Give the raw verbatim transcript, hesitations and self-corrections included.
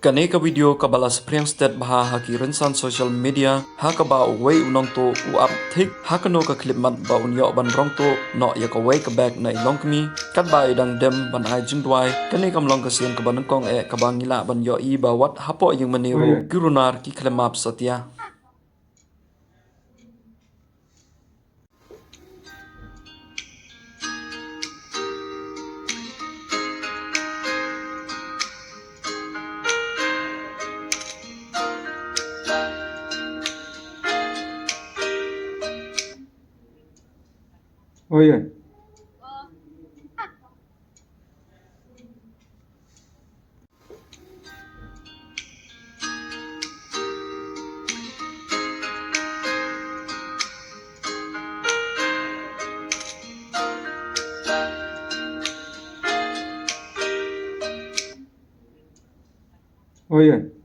Kane ka video kaba la saphriang stet bha ha ki rynsan social media, ha kaba uwei u nongtuh u ap thik ha kano ka khyllipmat ba un ïoh ban rong tuh noh ïa kawei ka bag na i longkmie, katba i dang dem ban ai jingduwai. Kane kam long ka sien kaba nyngkong eh kaba ngi lah ban ïohi ba wat hapoh ïing mane ruh ki runar ki khlem map satia. Oi, oi. Oi, oi.